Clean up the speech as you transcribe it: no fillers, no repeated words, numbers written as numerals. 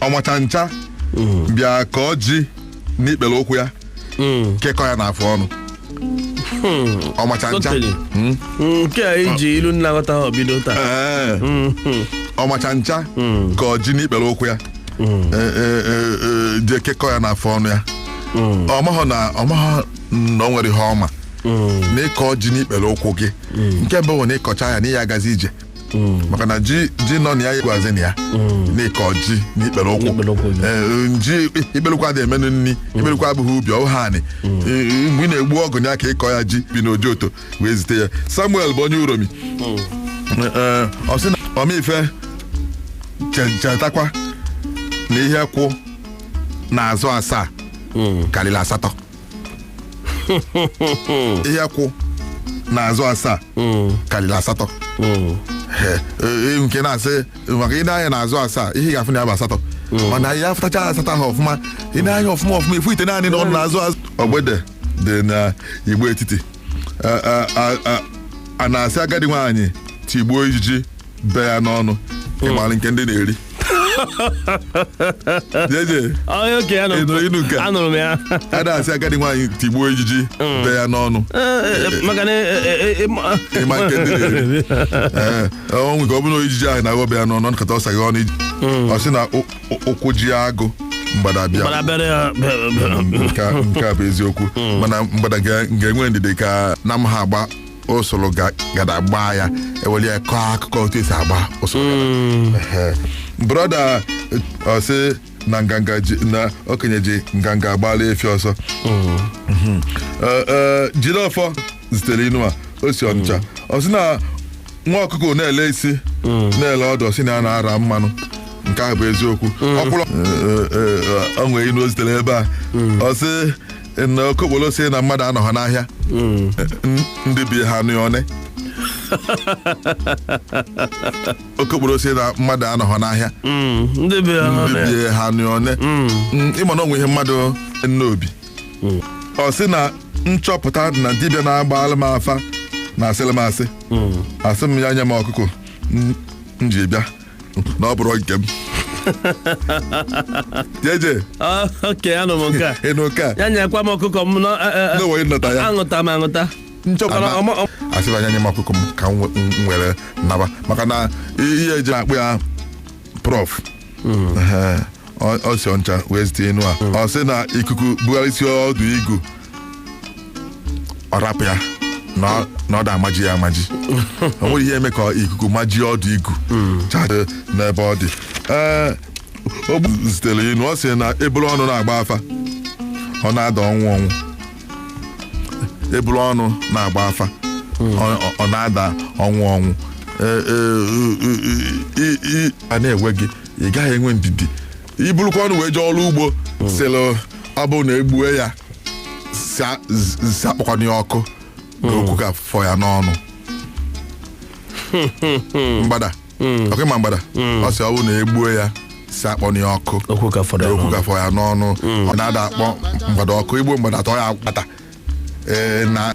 Ọmacha ncha bịa ka ọ ji n'ikpere ụkwụ ya kekọ ya n'afọ ọnụ. Ọmacha ncha. Totally. Nke a iji ilu nna-aghọta ha bido taa. Ee. Ọmacha ncha ka ọ ji n'ikpere ụkwụ ya, ee, ee, ee, ee, jee kekọ ya n'afọ ọnụ ya. Ọmahọ na ọmahọ na o nwere ihe ọma na ịkọ ji n'ikpere ụkwụ gị. Nke mbụ bụ na ịkọcha ya na ya agazi ije, maka na ji ji nọ na ya gwazi na ya na ịkọ ji n'ikpere ụkwụ. N'ikpere ụkwụ gị. Ee, ji ikpere ụkwụ adịghị emenụ nri. Ikpere ụkwụ abụghị ubi ọ ha anị. Ee, mgbe ị na-egbu ọgụ ya ka ịkọ ya ji bi n'Ojoto wee zite ya. Samuel bụ onye Uromi. Ee, ọ sị na ọmaife chetakwa na ihe kwụ n'azụ asaa karịrị asatọ. Ihe kwụ n'azụ asaa karịrị asatọ. Ee, ee, nke na-asị maka ị na-anya n'azụ asaa, ihe ị ga-afụ na ya bụ asatọ, mana ya afụtacha asatọ ahụ ọfụma. Ị na-anya ọfụma ọfụma, ifu ite naanị nọ n'azụ azụ. Ọgbede dị na Igbo etiti. A na-asị agadi nwaanyị tigbuo ijiji be ya n'ọnụ, ịmalị nke ndị na-eri jeje. Oke. Ị nụrụ inu nke a? Anụrụ m ya. A na-asị agadi nwaanyị tigbuo ijiji be ya n'ọnụ. Maka na Ịma nke ndị na-eri. Ee, ọ nwere ka ọ bụrụ na ijiji ahụ na-aghọ be ya n'ọnụ nkata ọ saghị ọnụ iji. Ọ sị na ụkwụ ji agụ, mgbada bịa. Gbara bịara ya. Nke a bụ eziokwu, mana mgbada ga-enwe ndidi ka na m ha agba usoro gada gbaa ya, ewere ya kọọ akụkọ otu esi agba usoro gada. Ehe. Brother, ọ sị na nganga ji na okenye ji nganga agbalị efi ọsọ. Ee, ee, Jideọfọ zitere inu a. O si Ọnịcha. Ọ sị na nwa ọkụkọ na-ele isi na-ele ọdụ, ọ sị na ya na-ara mmanụ. Nke ahụ bụ eziokwu. Ọkwụrụ ọ nwere inu o zitere ebe a. Ọ sị na okokporo sị na mmadụ anọghọ n'ahịa, ndị bi ha anụ ya one. Okokporo sị na mmadụ anọghọ n'ahịa, Ndị be ya. ndị bie ha anụ ya one. Ịma na onwe ihe mmadụ nnobi. Ọ sị na nchọpụta na dibịa na-agba m afa na asịrị m asị, asị m ya nye m ọkụkọ m ji bịa na ọ bụrụ nke m jeje. Oke, anụ m nke a. Ịnụ nke a? Ya nyekwa m ọkụkọ m nọ. N'onwe ịnọta ya. Aṅụta m aṅụta. Nchọpụta asịrị anya nye m ọkụkọ m ka m were naba, maka na ihe eji akpụ ya prof. Ehe, ọ si Ọncha wee zite enu a. Ọ sị na ikuku bugharịsị ọdụ igu, ọ rapụ ya na ọ da amaji ya amaji. O nwere ihe eme ka ikuku majie ọdụ igu chadị n'ebe ọ dị. Ee, o zitere inu. Ọ sị na eburu ọnụ na-agba afa, ọ na-ada ọnwụ ọnwụ. Eburu ọnụ na-agba afa, ọ na-ada ọnwụ ọnwụ. Ee, ee, a na-enwe gị, ị gaghị enwe ndidi iburukwa ọnụ wee jee ọrụ ugbo. Sịrị ọ bụrụ na egbue ya, si akpọkwana ya ọkụ na okwu ka fọ ya n'ọnụ. Mgbada ọkụ ịma mgbada, ọ sị ọ bụrụ na egbue ya, si akpọna ya ọkụ Okwu ka fọrọ ya na okwu n'ọnụ. ka fọ ya n'ọnụ. Ọ na-ada akpọ mgbada ọkụ. Igbo mgbada atọ ya akpata. Ee, na